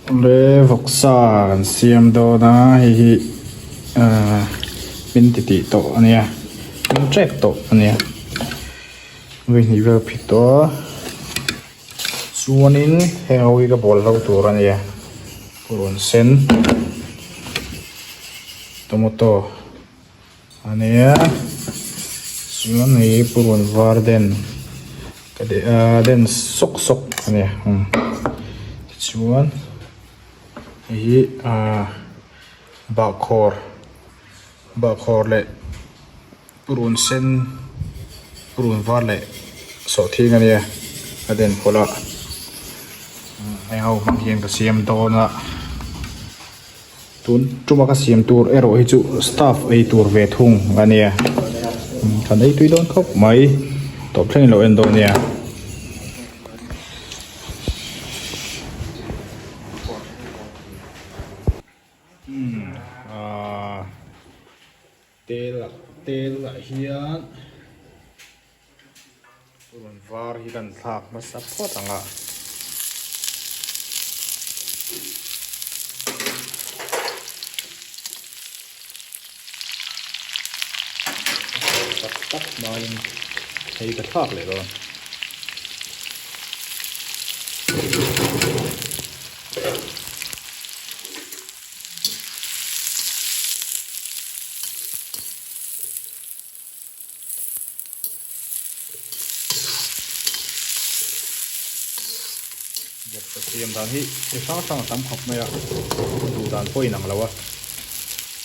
Le vawksa kan siam dawn a hei hi ahh min ti tih tawh a nia min ṭek tawh a nia vawihnih vel phit tawh a chuanin heng ho hi ka bawl hlo tur a nia purun sen tomato. A nia chuan hei purun var den ka de ah den sawk sawk a nia umm tichuan hei hi ah bahkhawr bahkhawr leh purun sen purun var leh sawhthing a nia a den pawlh a heng ho hmang hian ka siam dawn a. Tun tuma ka siam tur erawh hi chu staff ei tur ve thung a nia kan ei tui dawn khawp mai tawp thleng ilo en dawn nia. Tel ah tel ah hian Purun var hi kan thlak hmasa phawt ang a. Tak tak hmain hei ka thlak leh dawn. Vawksa siam dan hi chi hrang hrang a tam khawp mai a, duh dan pawh inang lo a,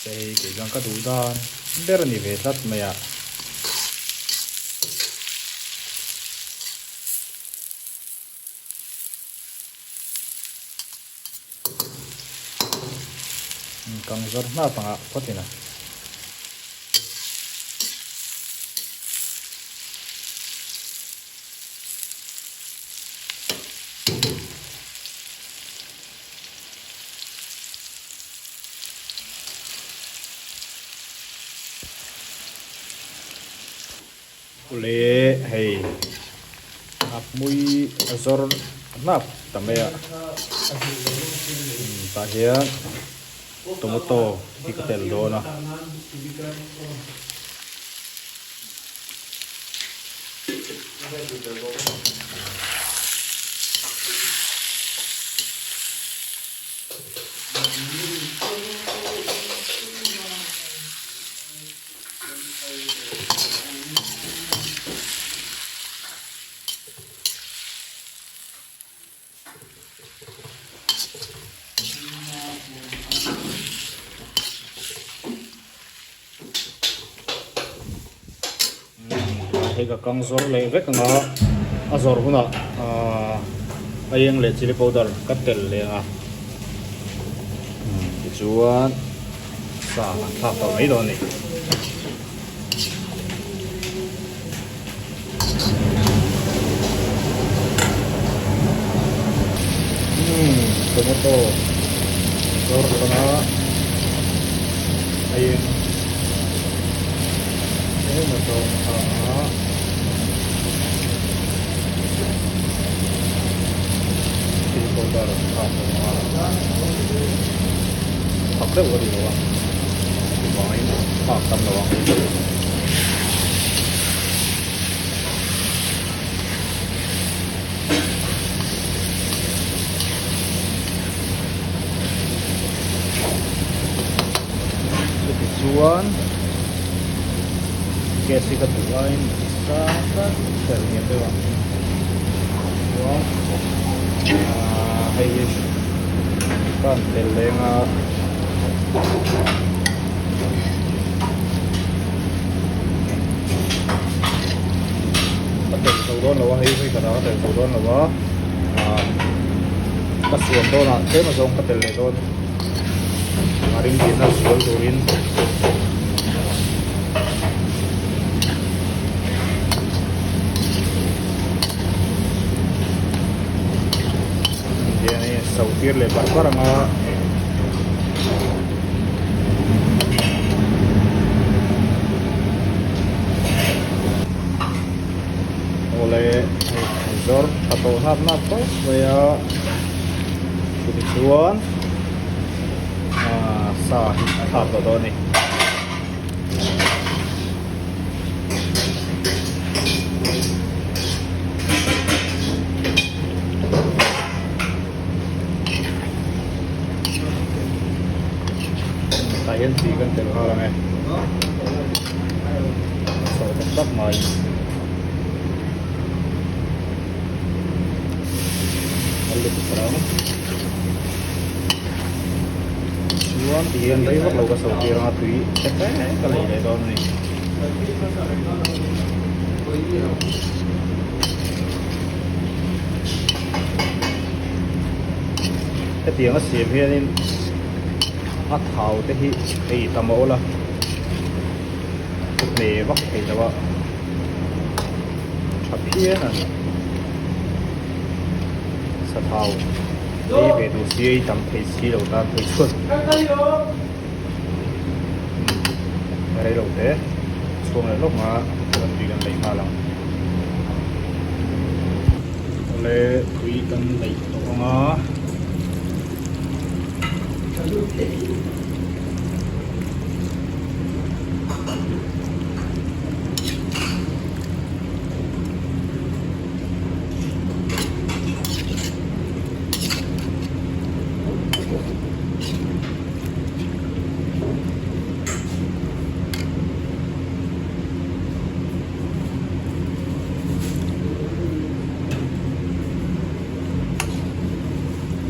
hei kei chuan ka duh dan ber a ni ve tlat mai a. Kang zawr hnap anga phawt ina. Ule hei a hmui a zawr hnap ta mai a tah hian tomato hi ka tel dawn a. Hei ka kang zawr leh vek ang a, a zawr hunah ahh a eng leh chilli powder ka telh leh ang a, tichuan sa an thlak tawh mai dawn a ni. Tomato zawr tawna a eng emaw zawng kha chilli powder kha a awm a thak deuh a ni lo a chuvangin thlak tam lo ang. Chutichuan gas hi ka duh laiin sang tak tel hniam deuh a chuan ahh hei hi ka han tel leng a. Ka tel zo dawn lo a hei hei ka dah ka tel zo dawn lo a ah ka suam dawn ah tlem azawng ka tel leh dawn a ring tihna sual turin. Hian hei so tir leh par par ang a. Awle hei an zawr tha tawh hnap hnap khawp mai a. Chutichuan sa hi a thlak tawh dawn a ni. Tah hian tui kan tel nghal ang e. Chho tak tak mai. Chuan ti hian rei vak lo ka sawi tir anga tui te te ka lei leh dawn a ni. Hetiang a siam hianin a thau te hi ei tam a awl a, hne vak thei lo a. Tha phian a ni. Sathau ei ve duh si ei tam thei si lo tan phei chuan rei lo te chhuang leh lawk anga chuan tui kan leih nghal ang. Awle tui kan leih tawh anga.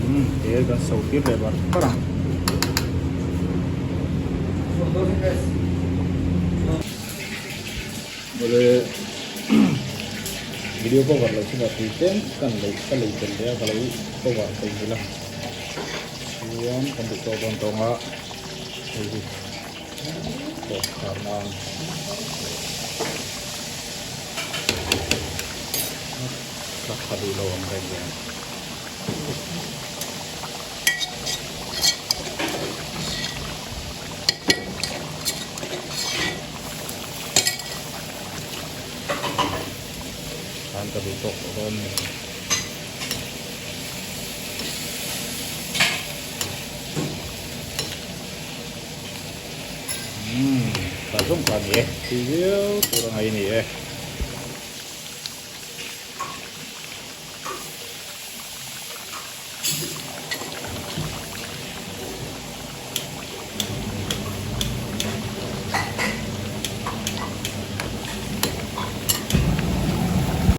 Umm kan so tir leh bar bar ang. Awle video cover lo chungah tui tlem kan lei ka lei tel leh a ka lo cover thei nghilh a chuan kan duh tawk dawn tawng a hei hi tawp khar nan ka tha duh lo ang reng reng. Khan ka duh tawk tawh dawn a ni. Umm tah zawng kha a ni e. Tui viau tur a ngaih a ni e.